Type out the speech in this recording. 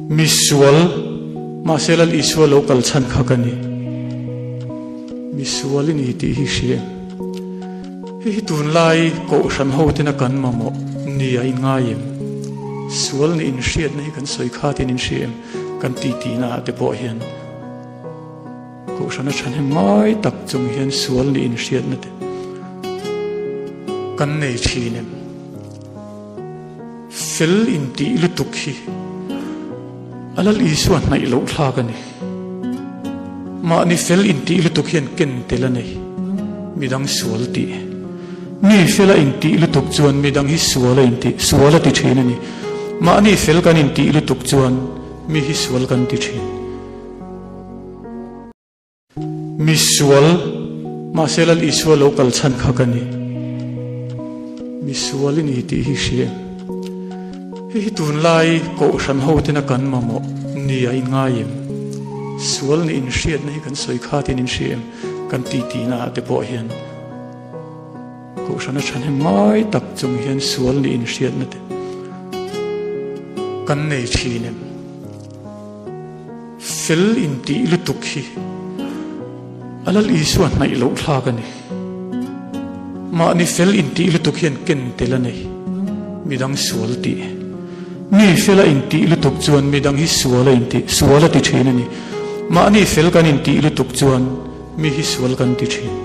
Misual, mahse Lal Isua lo kal chhan kha ka ni. Misual i ni tih hi hria em? Hei hi tunlai Kohhran ho tena kan mamawh ni a inngai em? Sual nih inhriatna hi kan sawi kha tiin inhria em? Kan titi naah te pawh hian Kohhran a thahnem ngai tak chung hian sual nih inhriatna te kan nei thin em? Fel intih lutuk hi a Lal Isua hnaih loh thlak a ni. Mahni fel intih lutuk hian ken tel a nei. Midang sual tih. Mi fela intih lutuk chuan midang hi sual a intih, sual a ti thin a ni. Mahni fel kan intih lutuk chuan mi hi sual kan ti thin. Mi sual, mahse Lal Isua lo kal chhan kha ka ni. Mi sual i ni tih hi hria em? Hei hi tunlai Kohhran ho tena kan mamawh ni a inngai em? Sual nih inhriatna hi kan sawi kha tiin inhria em? Kan titi naah te pawh hian Kohhran a thahnem ngai tak chung hian sual nih inhriatna te kan nei thin em? Fel intih lutuk hi a Lal Isua hnaih loh thlak a ni. Mahni fel intih lutuk hian ken tel a nei. Midang sual tih. Mi fela intih lutuk chuan midang hi sual a intih, sual a ti thin a ni. Mahni fel kan intih lutuk chuan mi hi sual kan ti thin.